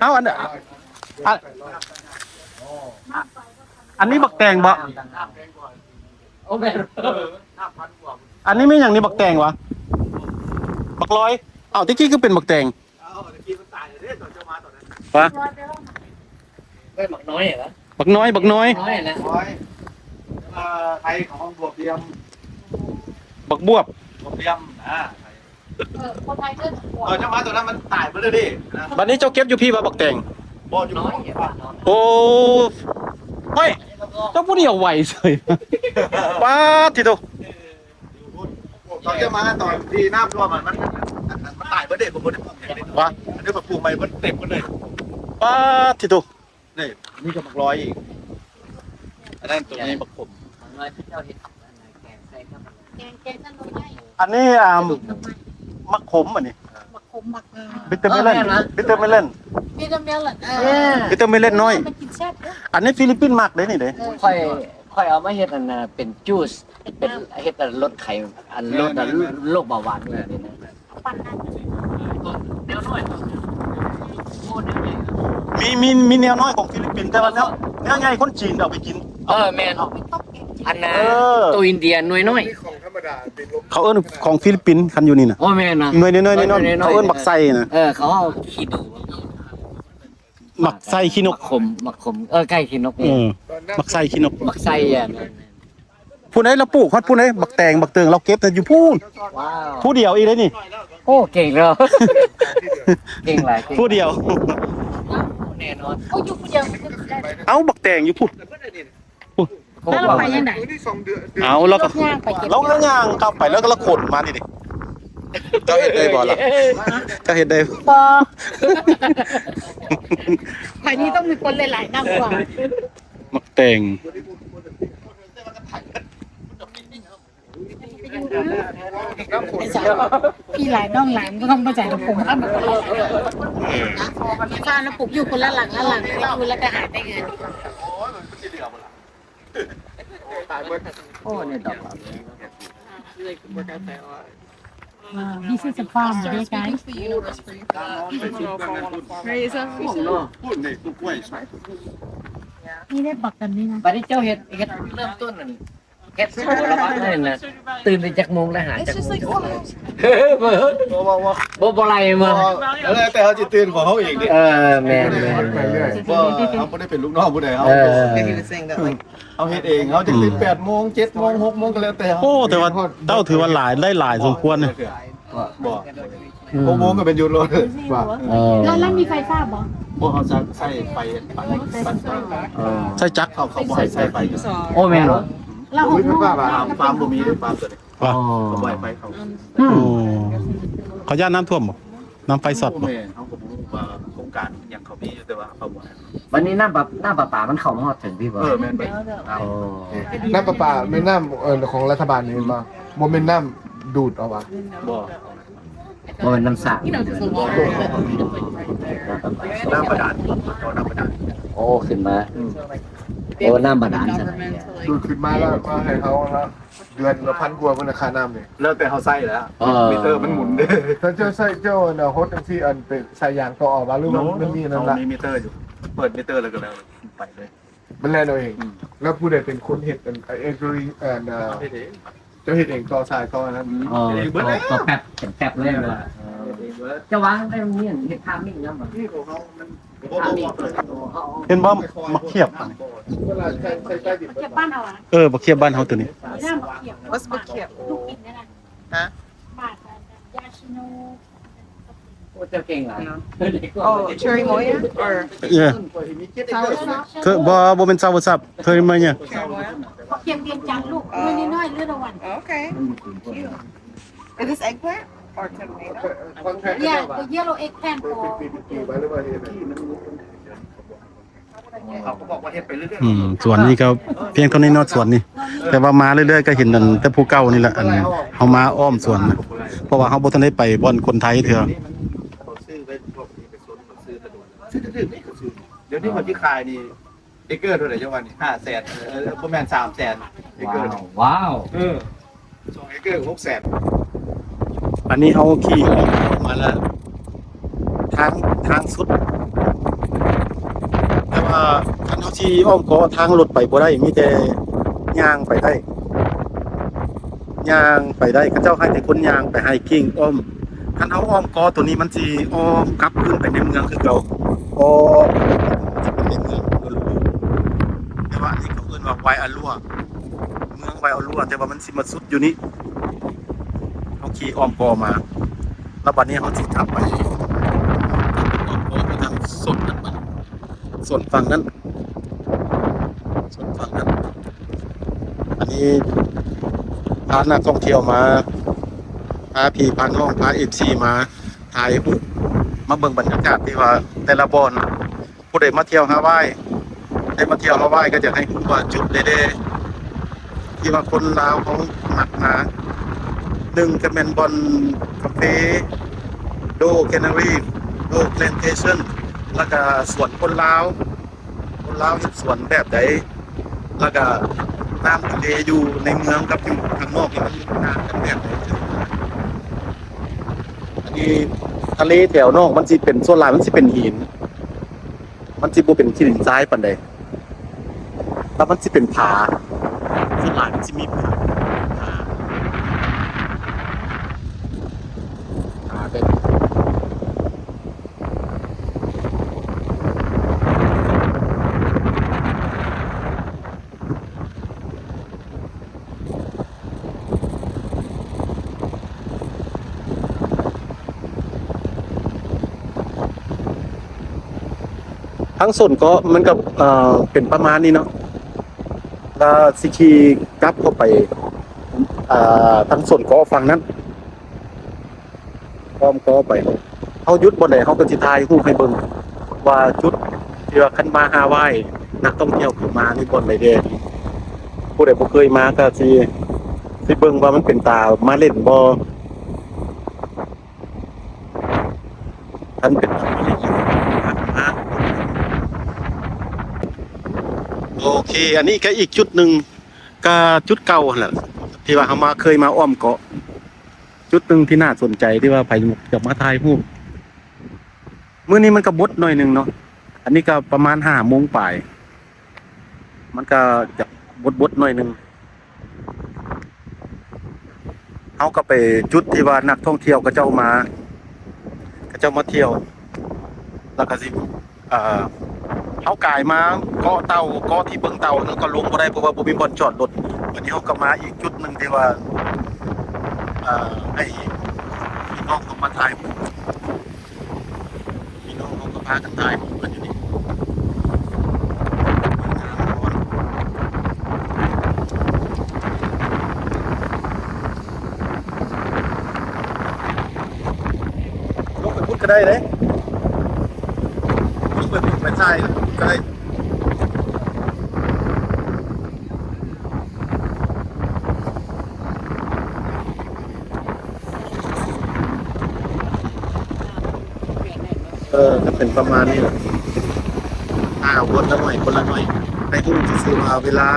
ເອົາ ອັນ ອັນ ອັນນີ້ບັກແຕງບໍ່? ອັນນີ້ແມ່ນຫຍັງນີ້ ບັກແຕງຫວາ? ບັກລອຍ. ເອົາ ແຕ່ກີ້ຄືເປັນບັກແຕງ? ເອົ້າ ຕະກີ້ມັນຕາຍແລ້ວເດ້ ຕອນເຈົ້າມາຕອນນັ້ນ. ຫວາ? ເອີ້ນບັກນ້ອຍຫວາ? ບັກນ້ອຍ ບັກນ້ອຍ ນ້ອຍນະ ນ້ອຍ. ເອີ ໄທເຂົາຮ້ອງບວບລຽມ ບັກບວບ ບວບລຽມນະ. ເອີ ຄົນໄທເອີ້ນບັກບວບ. ເອີ ເຈົ້າມາຕອນນັ້ນມັນຕາຍເບິດແລ້ວເດ້ນະ. ບັດນີ້ເຈົ້າເກັບຢູ່ພີ້ບໍ່ ບັກແຕງ? ບໍ່ ຢູ່ພຸ້ນ. ໂອ້ ເຮີ້ຍ ເຈົ້າຜູ້ດຽວໄວເສີຍ. ປາດທິໂທ. ຕອນຈະມາ ຕອນທີ່ນ້ຳຖ້ວມ ມັນ ມັນ ມັນ ມັນຕາຍເບິດເດ້ ບໍ່ໄດ້ປູກຫຍັງເດ້. ຫວາ? ອັນນີ້ກໍປູກໃໝ່ເບິດເຕັມໝົດເລີຍ. ປາດທິໂທ. ນີ້ ອັນນີ້ກໍບັກລອຍອີກ. ອັນນັ້ນຕົວນີ້ບັກຂົມ. ບັກລອຍທີ່ເຈົ້າເຮັດແກງໃສ່ກັບ ແກງ ແກງໃສ່ໜໍ່ໄມ້. ອັນນີ້ ອ່າ ໝາກຂົມ ອັນນີ້ ໝາກຂົມ ໝາກ ບິດເຕີເມລອນ ບິດເຕີເມລອນ ບິດເຕີເມລອນ. ເອີ ບິດເຕີເມລອນນ້ອຍ ມັນກິນແຊບເດ້. ອັນນີ້ຟີລິບປິນມັກເດ້ນີ້ເດ້. ເອີ ຂ້ອຍ ຂ້ອຍເອົາມາເຮັດອັນນ່າ ເປັນຈູດ ເປັນ ເຮັດອັນລົດໄຂ ອັນລົດ ແມ່ນໆໆ ໂລກເບົາຫວານນີ້ນະ. ມີ ມີ ມີແນວນ້ອຍຂອງຟີລິບປິນ ແຕ່ວ່າແນວ ແນວໃຫຍ່ຄົນຈີນເອົາໄປກິນ. ເອີ ແມ່ນ ອັນນ່າ ເອີ ໂຕອິນເດຍໜ່ວຍນ້ອຍ ເຂົາເອີ້ນຂອງຟີລິບປິນ ຄັນຢູ່ນີ້ນະ. ໂອ້ ແມ່ນນະ ໜ່ວຍນ້ອຍໆ ເຂົາເອີ້ນບັກໄຊນະ. ເອີ ເຂົາເອົາຂີ້ດູ ໝາກໄຊຂີ້ນົກ ໝາກຂົມ ໝາກຂົມ ເອີ ໄກ່ຂີ້ນົກ. ເອີ ໝາກໄຊຂີ້ນົກ ໝາກໄຊ. ຜູ້ໃດລະປູກຮອດຜູ້ໃດ ບັກແຕງບັກເຕີງລາວເກັບນະຢູ່ພຸ້ນ. ຜູ້ດຽວອີກເດ້ນີ້. ໂອ້ ເກັ່ງເນາະ ເກັ່ງຫຼາຍ ຜູ້ດຽວ. ແນ່ນອນ ໂອ້ ຢູ່ຜູ້ດຽວ. ເອົ້າ ບັກແຕງຢູ່ພຸ້ນ. ແລ້ວລາວໄປຈັ່ງໃດ? ເອົາ ລາວກໍ ລາວກໍຍ່າງເຂົ້າໄປ ແລ້ວກໍລາວຂົນມານີ້ເດ້. ເຈົ້າເຮັດໄດ້ບໍ່ລະ? ເຈົ້າເຮັດໄດ້ບໍ່? ບໍ່ ໄປນີ້ຕ້ອງມີຄົນຫຼາຍໆນຳກວ່າ. ໝາກແຕງ ພີ່ຫຼາຍນ້ອງຫຼາຍ ບໍ່ຕ້ອງໄປໃສ່ລຳໂພງນຳ. ເອີ ບ້ານລະປຸກຢູ່ຄົນລະຫຼັງ ລະຫຼັງ ລະຢູ່ລະກະຫາແຕ່ເງິນ. ໂອ້ ນີ້ດອກ. ອ່າ this is a farm ເດ້ guys. ນີ້ໄດ້ບັກກັນນີ້ນະ. ບັດນີ້ເຈົ້າເຮັດ ເຮັດເລີ່ມຕົ້ນນັ້ນ ເຮັດໂຊລະບັດນັ້ນນະ ຕື່ນແຕ່ຈັກໂມງ ແລະຫາຈັກໂມງ? ບໍ່ ບໍ່ ບໍ່ ບໍ່ໄລ່ມາ ເອີ ແຕ່ເຮົາຊິຕື່ນຂອງເຮົາເອງເດ້. ເອີ ແມ່ນໆ ບໍ່ ເຮົາບໍ່ໄດ້ເປັນລູກນ້ອງຜູ້ໃດ ເຮົາ ເອີ ເຮົາເຮັດເອງ ເຮົາຈະຕື່ນແປດໂມງ ເຈັດໂມງ ຫົກໂມງກໍແລ້ວແຕ່ເຮົາ. ໂອ້ ແຕ່ວ່າເຈົ້າຖືວ່າຫຼາຍ ໄດ້ຫຼາຍສົມຄວນ. ບໍ່ ຫົກໂມງກໍເປັນຢຸດໂລດ. ວ່າ ເອີ ແລ້ວ ແລ້ວມີໄຟຟ້າບໍ່? ບໍ່ ເຮົາໃຊ້ ໃຊ້ໄຟ ໃຊ້ຈັກ ເຂົາ ເຂົາບໍ່ໃຫ້ໃຊ້ໄຟ. ໂອ້ ແມ່ນບໍ່? ແລ້ວຫົກໂມງ ຟາມ ຟາມບໍ່ມີເດ້ ຟາມຕົວນີ້ ວ່າ ເຂົາບໍ່ໃຫ້ໄຟເຂົ້າ. ໂອ້ ເຂົາຢ້ານນ້ຳຖ້ວມບໍ່? ນ້ຳໄຟຊັອດບໍ່? ບໍ່ແມ່ນ ເຮົາກໍບໍ່ຮູ້ວ່າໂຄງການຫຍັງເຂົາມີຢູ່ ແຕ່ວ່າເຂົາບໍ່ໃຫ້. ບັດນີ້ນ້ຳປະ ນ້ຳປະປາມັນເຂົ້າມາຮອດເຖິງພີ້ບໍ່? ເອີ ແມ່ນ ໂອ້ ນ້ຳປະປາແມ່ນນ້ຳ ເອີ ຂອງລັດຖະບານນີ້ແມ່ນບໍ່? ບໍ່ແມ່ນນ້ຳດູດເອົາຫວາ? ບໍ່ ບໍ່ແມ່ນນ້ຳສະ ນ້ຳບາດານ ເອົານ້ຳບາດານ. ໂອ້ ຂຶ້ນມາ ອືມ ໂອ້ ນ້ຳບາດານຊັ້ນ ດູດຂຶ້ນມາແລ້ວມາໃຫ້ເຮົາລະ ເດືອນລະພັນກວ່າພຸ້ນນະ ຄ່ານ້ຳນີ້ ແລ້ວແຕ່ເຮົາໃຊ້ແຫຼະ. ເອີ ມີເຕີມັນໝູນເດ້. ຖ້າເຈົ້າໃຊ້ ເຈົ້າອັນ ຫົດຈັ່ງຊີ້ ອັນ ເປັນສາຍຢາງຕໍ່ອອກມາ ຫຼືວ່າມັນມີນັ້ນລະ? ມີມີເຕີຢູ່ ເປີດມີເຕີແລ້ວກໍແລ້ວ ໄປເລີຍ ມັນແລ່ນເອົາເອງ. ອືມ ແລ້ວຜູ້ໃດເປັນຄົນເຮັດອັນ ເອັນ ເຮັດເອງ ເຈົ້າເຮັດເອງ ຕໍ່ສາຍ ຕໍ່ອັນນັ້ນ? ເອີ ເຮັດເອງເບິດແຫຼະ ຕໍ່ແປັບ ເປັນແປັບເລີຍ. ເອີ ເຮັດເອງເບິດ. ເຈົ້າວ່າໄດ້ມີເຮັດພາບນີ້ນຳບໍ່? ນີ້ຂອງເຮົາມັນ ເຫັນບໍ່ ໝາກຂຽບ ເຂຽບບ້ານເຮົາອະ? ເອີ ໝາກຂຽບບ້ານເຮົາໂຕນີ້. What's ໝາກຂຽບ? ລູກກິນໄດ້ນະ. ຮະ? ໝາກຢາຊິໂນ. ໂອ້ ເຈົ້າເກັ່ງຫຼາຍ. Oh, cherry moya or? Yeah. Soursop? ບໍ່ ບໍ່ແມ່ນ soursop, cherry moya. Cherry moya? ໝາກຂຽບວຽງຈັນລູກ ໜ່ວຍນ້ອຍໆ ເລືອດອອກຫວານ. Okay. Cute. Is this eggplant or tomato? Yeah, the yellow eggplant. ເຂົາກໍບອກວ່າເຮັດໄປເລື້ອຍໆ. ອືມ ສວນນີ້ກໍພຽງເທົ່ານີ້ເນາະ ສວນນີ້ ແຕ່ວ່າມາເລື້ອຍໆ ກໍເຫັນອັນແຕ່ຜູ້ເກົ່ານີ້ແຫຼະ ອັນເຮົາມາອ້ອມສວນນະ ເພາະວ່າເຮົາບໍ່ທັນໄດ້ໄປບ່ອນຄົນໄທເທື່ອ. ດຽວນີ້ເຂົາຊິຂາຍນີ້ ເອເກີເທົ່າໃດເຈົ້າວ່ານີ້? ຫ້າແສນ ເອີ ບໍ່ແມ່ນ ສາມແສນເອເກີ. ວ້າວ ເອີ ສອງເອເກີ ຫົກແສນ. ອັນນີ້ເຮົາຂີ່ອ້ອມເກາະມາແລ້ວ ທາງ ທາງສຸດ ແຕ່ວ່າຄັນເຮົາຊິອ້ອມເກາະ ທາງລົດໄປບໍ່ໄດ້ ມີແຕ່ຍ່າງໄປໄດ້ ຍ່າງໄປໄດ້ ເຂົາເຈົ້າໃຫ້ແຕ່ຄົນຍ່າງໄປ hiking ອ້ອມ. ຄັນເຮົາອ້ອມເກາະໂຕນີ້ ມັນຊິອ້ອມກັບຄືນໄປໃນເມືອງຄືເກົ່າ ອ້ອມ ແຕ່ວ່າອັນນີ້ເຂົາເອີ້ນວ່າ ໄວອາລົວ ເມືອງໄວອາລົວ ແຕ່ວ່າມັນຊິມາສຸດຢູ່ນີ້. ເຮົາຂີ່ອ້ອມເກາະມາ ແລ້ວບັດນີ້ເຮົາຊິກັບໄປ ອ້ອມເກາະໄປທາງສົນນັ້ນ ສົນຝັ່ງນັ້ນ ສົນຝັ່ງນັ້ນ. ອັນນີ້ພານັກທ່ອງທ່ຽວມາ ພາພີ່ພານ້ອງ ພາເອັຟຊີມາຖ່າຍຮູບ ມາເບິ່ງບັນຍາກາດທີ່ວ່າແຕ່ລະບ່ອນ. ຜູ້ໃດມາທ່ຽວຮາວາຍ ໄດ້ມາທ່ຽວຮາວາຍ ກໍຢາກໃຫ້ຮູ້ວ່າຈຸດໃດແດ່ທີ່ວ່າຄົນລາວເຮົາມັກມາ ໜຶ່ງກໍແມ່ນບ່ອນກາເຟ Doe Cannery, Doe Plantation ແລ້ວກໍສວນຄົນລາວ ຄົນລາວເຮັດສວນແບບໃດ ແລ້ວກໍນ້ຳທະເລຢູ່ໃນເມືອງກັບຢູ່ຂ້າງນອກນີ້ມັນຕ່າງກັນແບບໃດ. ອັນນີ້ທະເລແຖວນອກມັນຊິເປັນ ສ່ວນຫຼາຍມັນຊິເປັນຫີນ ມັນຊິບໍ່ເປັນຂີ້ດິນຊາຍປານໃດ ແລ້ວມັນຊິເປັນຜາ ສ່ວນຫຼາຍມັນຊິມີຜາ ຜາ ຜາແບບ ທາງໂຊນເກາະມັນກໍ ເອີ ເປັນປະມານນີ້ເນາະ ແລ້ວຊິຂີ່ກັບເຂົ້າໄປ ເອີ ທາງໂຊນເກາະຝັ່ງນັ້ນ. ອ້ອມກໍໄປ ເຮົາຢຸດບ່ອນໃດ ເຮົາກໍຊິຖ່າຍຮູບໃຫ້ເບິ່ງວ່າຈຸດທີ່ວ່າຄັນມາຮາວາຍ ນັກທ່ອງທ່ຽວເຂົາມານີ້ບ່ອນໃດແດ່. ຜູ້ໃດບໍ່ເຄີຍມາກໍຊິ ຊິເບິ່ງວ່າມັນເປັນຕາມາຫຼິ້ນບໍ່. ຄັນເປັນຕາມາຫຼິ້ນ ໂອເຄ ອັນນີ້ກໍອີກຈຸດໜຶ່ງ ກໍຈຸດເກົ່າຫັ້ນແຫຼະ ທີ່ວ່າເຮົາມາ ເຄີຍມາອ້ອມເກາະ. ຈຸດໜຶ່ງທີ່ໜ້າສົນໃຈ ທີ່ວ່າໃຜຢາກມາຖ່າຍຮູບ ມື້ນີ້ມັນກໍບົດໜ້ອຍໜຶ່ງເນາະ ອັນນີ້ກໍປະມານຫ້າໂມງປາຍ ມັນກໍຈະບົດໆໜ້ອຍໜຶ່ງ. ເຮົາກໍໄປຈຸດທີ່ວ່ານັກທ່ອງທ່ຽວເຂົາເຈົ້າມາ ເຂົາເຈົ້າມາທ່ຽວ ແລ້ວກໍຊິ ເອີ ເຮົາກາຍມາເກາະເຕົ່າ ເກາະທີ່ເບິ່ງເຕົ່າ ແລ້ວກໍລົງບໍ່ໄດ້ ເພາະວ່າບໍ່ມີບ່ອນຈອດລົດ. ບັດນີ້ເຮົາກໍມາອີກຈຸດໜຶ່ງທີ່ວ່າ ເອີ ໃຫ້ພີ່ນ້ອງເຮົາມາຖ່າຍຮູບ. ພີ່ນ້ອງເຮົາກໍພາກັນຖ່າຍຮູບກັນຢູ່ນີ້. ລົງໄປພຸ້ນກໍໄດ້ເດ້ ລົງໄປພຸ້ນໄປຖ່າຍກໍໄດ້. ເອີ ກໍເປັນປະມານນີ້ແຫຼະ ອ່າ ຄົນລະໜ້ອຍ ຄົນລະໜ້ອຍ ໃຫ້ຮູ້ຊື່ໆວ່າເວລາ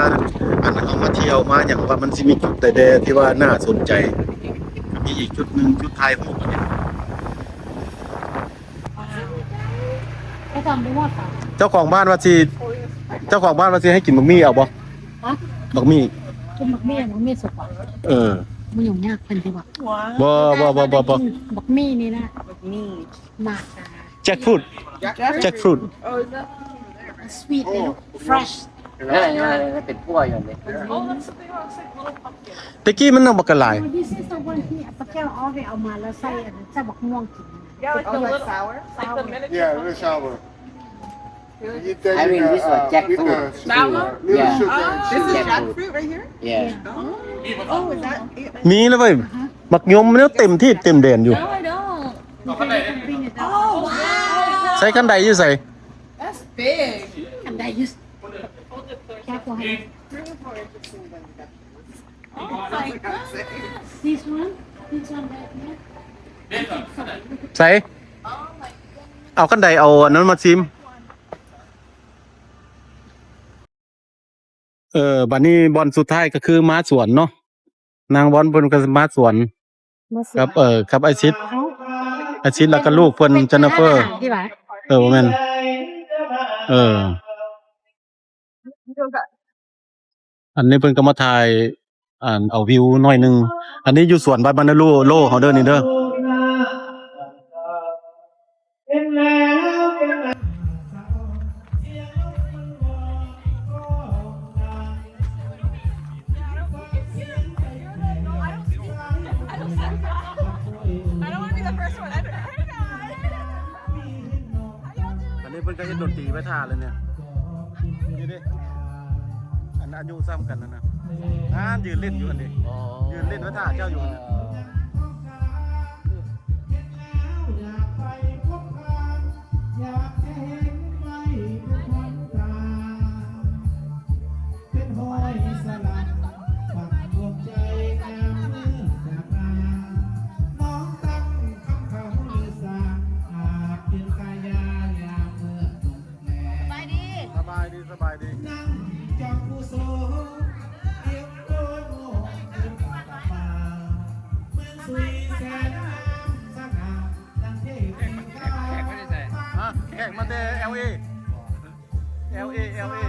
ອັນ ເຮົາມາທ່ຽວມາຫຍັງ ວ່າມັນຊິມີຈຸດໃດແດ່ທີ່ວ່າໜ້າສົນໃຈ. ມີອີກຈຸດໜຶ່ງ ຈຸດຖ່າຍຮູບ. ເຈົ້າຂອງບ້ານວ່າຊິ ເຈົ້າຂອງບ້ານວ່າຊິໃຫ້ກິນບັກໝີ່ ເອົາບໍ່? ຮະ? ບັກໝີ່ ກິນບັກໝີ່ ບັກໝີ່ສຸກບໍ່? ເອີ ມັນຫຍຸ້ງຍາກເພິ່ນຊິວ່າ ບໍ່ ບໍ່ ບໍ່ ບໍ່ ບັກໝີ່ນີ້ນະ ບັກໝີ່ ໝາກ ແຈັກຟຣຸດ ແຈັກຟຣຸດ sweet ເດ້ fresh ເປັນພົ່ວຢູ່ເດ້. ແຕ່ກີ້ມັນນຳບັກກະຫຼາຍ. This is the one ທີ່ປາແກ້ວເອົາໄປເອົາມາແລ້ວໃສ່ອັນໃສ່ບັກມ່ວງກິນ. Yeah, like the little, like the miniature. Yeah, little sour. I mean, this one, jackfruit. That one? Yeah. This is jackfruit right here? Yeah. Oh, is that it? ມີແລ້ວເວີຍ ບັກຍົມແນວເຕັມທີ່ເຕັມແດນຢູ່. No, I don't. Oh, wow. ໃສ່ຄັນໄດຢູ່ໃສ? That's big. ຄັນໄດຢູ່ ໃສ ເອົາຄັນໃດ ເອົາອັນນັ້ນມາຊີມ. ເອີ ບັດນີ້ບ່ອນສຸດທ້າຍກໍຄືມາສວນເນາະ ນາງວອນເພິ່ນກໍມາສວນ ມາສວນ ກັບ ເອີ ກັບອ້າຍຊິດ ອ້າຍຊິດ ແລ້ວກໍລູກເພິ່ນ ເຈນນິເຟີ. ເອີ ບໍ່ແມ່ນ ເອີ ອັນນີ້ເພິ່ນກໍມາຖ່າຍ ອັນ ເອົາວິວໜ້ອຍໜຶ່ງ. ອັນນີ້ຢູ່ສວນບ້ານບັນນະໂລ ໂລເຮົາເດີນີ້ເດີ. ອັນນີ້ເພິ່ນກໍເຮັດດົນຕີໄວ້ຖ້າແລ້ວນີ້ ນີ້ເດ້ ອັນອາຍຸສ່ຳກັນນັ້ນນະ ນັ້ນຢືນຫຼິ້ນຢູ່ຫັ້ນເດ້ ອໍ ຢືນຫຼິ້ນໄວ້ຖ້າເຈົ້າຢູ່ຫັ້ນນະ. ສະບາຍດີ ສະບາຍດີ. ແຂກ ແຂກມາແຕ່ແອລເອ ແອລເອ ແອລເອ. ອ່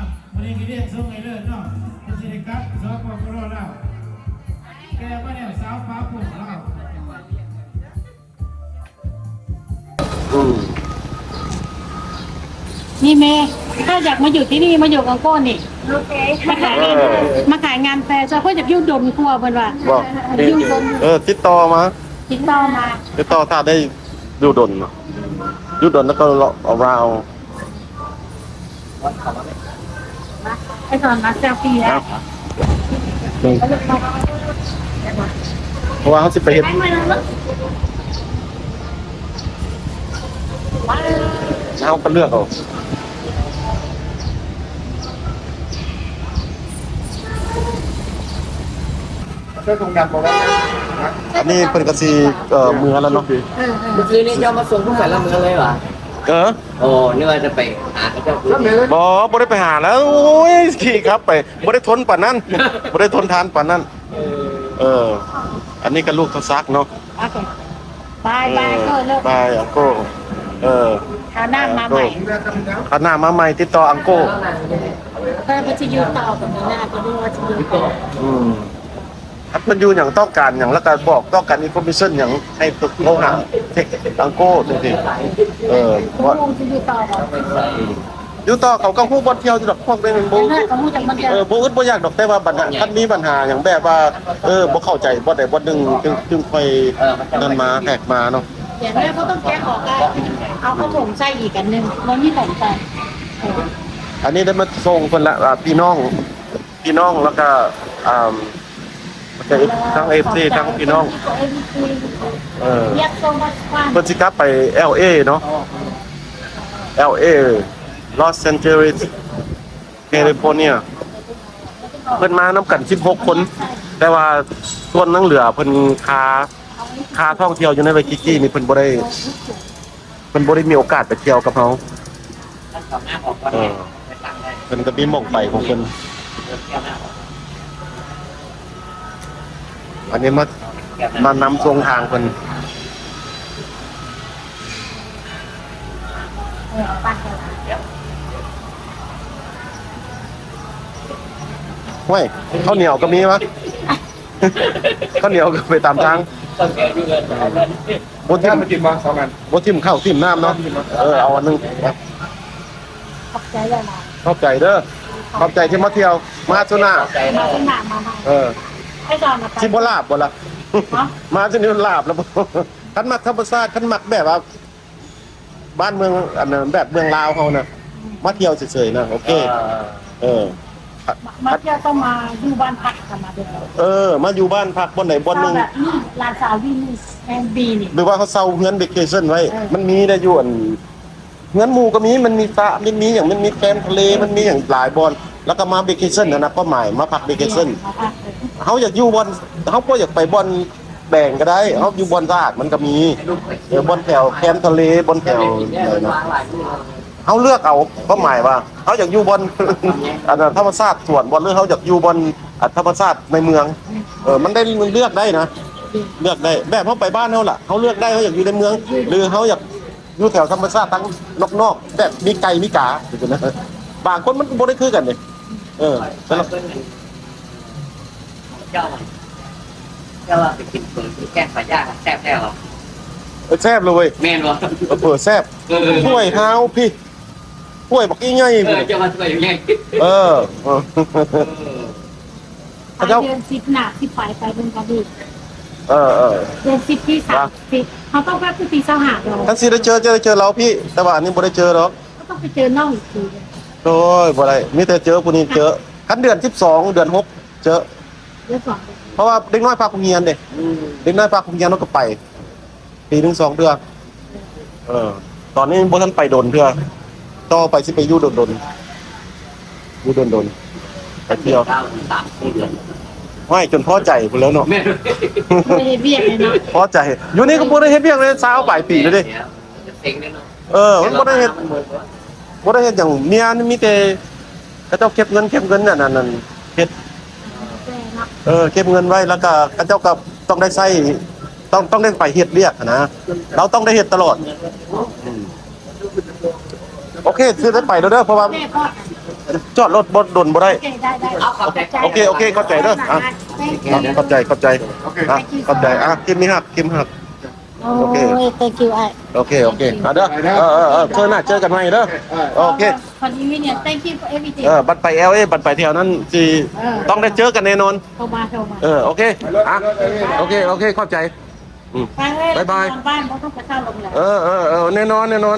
ະ ມື້ນີ້ກໍລ້ຽງສົ່ງໃຫ້ເລີດເນາະ ເພິ່ນຊິໄດ້ກັບ ສປປ ລາວ ແຕ່ມາແນວສາວຟ້າໂປ່ງລາວ. ອືມ ນີ້ແມ່ ຖ້າຢາກມາຢູ່ທີ່ນີ້ ມາຢູ່ກັງໂກ້ນນີ້ ໂອເຄ ມາຂາຍງານ ເອີ ມາຂາຍງານແຟ ເຈົ້າ ເພິ່ນຢາກຢູ່ດົນກວ່າ ເພິ່ນວ່າ ບໍ່ ຢູ່ດົນ ເອີ ຕິດຕໍ່ມາ ຕິດຕໍ່ມາ ຕິດຕໍ່ ຖ້າໄດ້ຢູ່ດົນ ຢູ່ດົນແລ້ວກໍເລາະ ອາລາວ ໄປສອນມາເຊລຟີ ເອົາ ເພາະວ່າເຮົາຊິໄປເຮັດ ເຮົາກໍເລືອກເອົາ. ອັນນີ້ເພິ່ນກໍຊິ ເອີ ເມືອແລ້ວເນາະ ເອີ ເອີ ມື້ຄືນນີ້ເຈົ້າມາສົ່ງພວກຂ້ອຍລະເມືອເລີຍຫວາ? ເອີ ໂອ້ ນຶກວ່າຈະໄປຫາເຂົາເຈົ້າຄືນນີ້ ບໍ່ ບໍ່ໄດ້ໄປຫາແລ້ວ ໂອ້ຍ ຂີ່ຂັບໄປ ບໍ່ໄດ້ທົນປານນັ້ນ ບໍ່ໄດ້ທົນທານປານນັ້ນ ເອີ ເອີ ອັນນີ້ກໍລູກເຖົ້າສັກເນາະ ໂອເຄ. ບາຍ ບາຍ ເອີ ເລີກ ບາຍອັງໂກ ເອີ ຄາວໜ້າມາໃໝ່ ຄາວໜ້າມາໃໝ່ ຕິດຕໍ່ອັງໂກ ເພິ່ນຊິຢູ່ຕໍ່ກັບມີນາ ກໍບໍ່ຮູ້ວ່າຊິຢູ່ຕໍ່ ອືມ ຄັນເພິ່ນຢູ່ຫຍັງ ຕ້ອງການຫຍັງ ແລ້ວກໍບອກ ຕ້ອງການອິນຟໍເມຊັນຫຍັງ ໃຫ້ໂທຫາອັງໂກຈັ່ງຊີ້ ເອີ ບໍ່ຮູ້ຊິຢູ່ຕໍ່ບໍ່ ຢູ່ຕໍ່ເຂົາກໍຮູ້ບ່ອນທ່ຽວຢູ່ດອກ ພວກນີ້ມັນບໍ່ ເອີ ບໍ່ອຶດບໍ່ຢາກດອກ ແຕ່ວ່າບັນຫາ ຄັນມີບັນຫາຫຍັງແບບວ່າ ເອີ ບໍ່ເຂົ້າໃຈບ່ອນໃດບ່ອນໜຶ່ງ ຈຶ່ງ ຈຶ່ງຄ່ອຍນັ້ນມາ ແທກມາເນາະ ແລ້ວບໍ່ຕ້ອງແກະອອກ ເອົາຜ້າຖົງໃສ່ອີກອັນໜຶ່ງ ບໍ່ມີຖົງໃສ່ ອັນນີ້ໄດ້ມາສົ່ງເພິ່ນລະ ອ່າ ພີ່ນ້ອງ ພີ່ນ້ອງ ແລ້ວກໍ ອ່າ ທາງເອັຟຊີ ທາງພີ່ນ້ອງ ເອີ ເພິ່ນຊິກັບໄປແອລເອເນາະ ແອລເອ ລອສແອນເຈລິສ ແຄລິຟໍເນຍ ເພິ່ນມານຳກັນສິບຫົກຄົນ ແຕ່ວ່າສ່ວນຍັງເຫຼືອເພິ່ນຄາ ຄາທ່ອງທ່ຽວຢູ່ໃນໄວກິກີນີ້ ເພິ່ນບໍ່ໄດ້ ເພິ່ນບໍ່ໄດ້ມີໂອກາດໄປທ່ຽວກັບເຮົາ ເອີ ເພິ່ນກໍມີໝ່ອງໄປຂອງເພິ່ນ ອັນນີ້ມາ ມານຳສົ່ງທາງເພິ່ນ ຫ້ວຍ ເຂົ້າໜຽວກໍມີວະ ເຂົ້າໜຽວກໍໄປຕາມທາງ ບໍ່ຖິ້ມ ບໍ່ຖິ້ມເຂົ້າຖິ້ມນ້ຳເນາະ ເອີ ເອົາອັນໜຶ່ງ ຂອບໃຈຫຼາຍໆ ຂອບໃຈເດີ ຂອບໃຈທີ່ມາທ່ຽວ ມາເທື່ອໜ້າ ມາເທື່ອໜ້າມາໃໝ່ ເອີ ຊິບໍ່ລາບບໍ່ລະ ມາເທື່ອນີ້ລາບແລ້ວບໍ່ ຄັນມັກທຳມະຊາດ ຄັນມັກແບບວ່າ ບ້ານເມືອງ ອັນນັ້ນ ແບບເມືອງລາວເຮົານະ ມາທ່ຽວເສີຍໆນະ ໂອເຄ ເອີ ມາ ມາທ່ຽວຕ້ອງມາຢູ່ບ້ານພັກກັນມາເດີ ເອີ ມາຢູ່ບ້ານພັກບ່ອນໃດບ່ອນໜຶ່ງ ແບບນີ້ ຫຼານສາວຢູ່ນີ້ ແອນບີ ນີ້ ຫຼືວ່າເຮົາເຊົ່າເຮືອນເວເຄຊັນໄວ້ ເອີ ມັນມີໄດ້ຢູ່ ອັນ ເຮືອນໝູ່ກໍມີ ມັນມີສະ ມັນມີຫຍັງ ມັນມີແຄມທະເລ ມັນມີຫຍັງຫຼາຍບ່ອນ ແລ້ວກໍມາເວເຄຊັນຫັ້ນນະ ຄວາມໝາຍມາພັກເວເຄຊັນ ເຮົາຢາກຢູ່ບ່ອນ ເຮົາບໍ່ຢາກໄປບ່ອນ ແດງກໍໄດ້ ເຮົາຢູ່ບ່ອນສະອາດມັນກໍມີ ເອີ ບ່ອນແຖວແຄມທະເລ ບ່ອນແຖວ ເຮົາເລືອກເອົາ ຄວາມໝາຍວ່າເຮົາຢາກຢູ່ບ່ອນ ອັນນັ້ນ ທຳມະຊາດສວນບໍ່ ຫຼືເຮົາຢາກຢູ່ບ່ອນ ອັນ ທຳມະຊາດໃນເມືອງ ເອີ ມັນໄດ້ເລືອກໄດ້ນະ ເລືອກໄດ້ ແບບເຮົາໄປບ້ານເຮົາລະ ເຮົາເລືອກໄດ້ ເຮົາຢາກຢູ່ໃນເມືອງ ຫຼືເຮົາຢາກຢູ່ແຖວທຳມະຊາດທາງນອກໆ ແບບມີໄກ່ມີກາ ບາງຄົນມັນບໍ່ໄດ້ຄືກັນເດ້ ເອີ ແຕ່ລະ ເຈົ້າ ເຈົ້າວ່າໄປກິນເຝີຢູ່ແກ້ງປາຍ່າງແຊບແທ້ຫວາ? ເອີ ແຊບເລີຍເວີຍ ແມ່ນບໍ່? ເອີ ເຝີແຊບ ເອີ ຖ້ວຍຮາວພີ້ ຖ້ວຍບັກອີ່ໃຫຍ່ ເອີ ພຸ້ນ ເຈົ້າວ່າຖ້ວຍໃຫຍ່ ເອີ ເອີ ເອີ ເຂົາເຈົ້າ ເດືອນສິບໜ້າ ສິບປາຍໄປເບິ່ງກັນອີກ ເອີ ເອີ ເດືອນສິບທີສາມສິບ ເຮົາຕ້ອງໄປຄືທີຊາວຫ້າດອກ ຄັນຊິໄດ້ເຈີ ຈະໄດ້ເຈີລາວພີ້ ແຕ່ວ່າອັນນີ້ບໍ່ໄດ້ເຈີດອກ ກໍຕ້ອງໄປເຈີນ້ອງອີກທີ ໂອ້ຍ ບໍ່ໄດ້ ມີແຕ່ເຈີຜູ້ນີ້ເຈີ ຄັນເດືອນສິບສອງ ເດືອນຫົກ ເຈີ ເດືອນສອງ ເພາະວ່າເດັກນ້ອຍພັກໂຮງຮຽນເດ້ ອືມ ເດັກນ້ອຍພັກໂຮງຮຽນ ເຮົາກໍໄປ ປີໜຶ່ງສອງເທື່ອ ເອີ ຕອນນີ້ບໍ່ທັນໄປດົນເທື່ອ ຕໍ່ໄປຊິໄປຢູ່ດົນໆ ຢູ່ດົນໆ ໄປທ່ຽວ ສາມສີ່ເດືອນ ຫ້ວຍ ຈົນພໍໃຈພຸ້ນແລ້ວເນາະ ແມ່ນ ບໍ່ໄດ້ເຮັດວຽກເລີຍເນາະ ພໍໃຈ ຢູ່ນີ້ກໍບໍ່ໄດ້ເຮັດວຽກເລີຍ ຊາວປາຍປີແລ້ວເດ້ ເອີ ມັນບໍ່ໄດ້ເຮັດ ບໍ່ໄດ້ເຮັດຫຍັງ ເມຍນີ້ມີແຕ່ເຂົາເຈົ້າເກັບເງິນ ເກັບເງິນ ອັນນັ້ນ ອັນເຮັດ ເອີ ເກັບເງິນໄວ້ ແລ້ວກໍເຂົາເຈົ້າກໍຕ້ອງໄດ້ໃຊ້ ຕ້ອງ ຕ້ອງໄດ້ໄປເຮັດວຽກຫັ້ນນະ ລາວຕ້ອງໄດ້ເຮັດຕະຫຼອດ ອືມ ໂອເຄ ຊິໄດ້ໄປແລ້ວເດີ ເພາະວ່າຈອດລົດບໍ່ດົນບໍ່ໄດ້ ໂອເຄ ໂອເຄ ຂອບໃຈເດີ ອ່ະ ຂອບໃຈ ຂອບໃຈ ອ່ະ ຂອບໃຈ ອ່ະ ຄລິບນີ້ຮັກ ຄລິບຮັກ ໂອເຄ ໂອ້ຍ thank you ອ້າຍ ໂອເຄ ໂອເຄ ອ່ະເດີ ເອີ ເອີ ເອີ ເຊີນໜ້າເຈີກັນໃໝ່ເດີ ໂອເຄ ຂໍດີມີເນຍ thank you for everything ເອີ ບັດໄປແອລເອ ບັດໄປແຖວນັ້ນຊິ ເອີ ຕ້ອງໄດ້ເຈີກັນແນ່ນອນ ໂທມາ ໂທມາ ເອີ ໂອເຄ ອ່ະ ໂອເຄ ໂອເຄ ຂອບໃຈ ອືມ ໄປເລີຍ ບາຍບາຍ ນອນບ້ານ ບໍ່ຕ້ອງໄປເຊົ່າໂຮງແຮມ ເອີ ເອີ ເອີ ແນ່ນອນ ແນ່ນອນ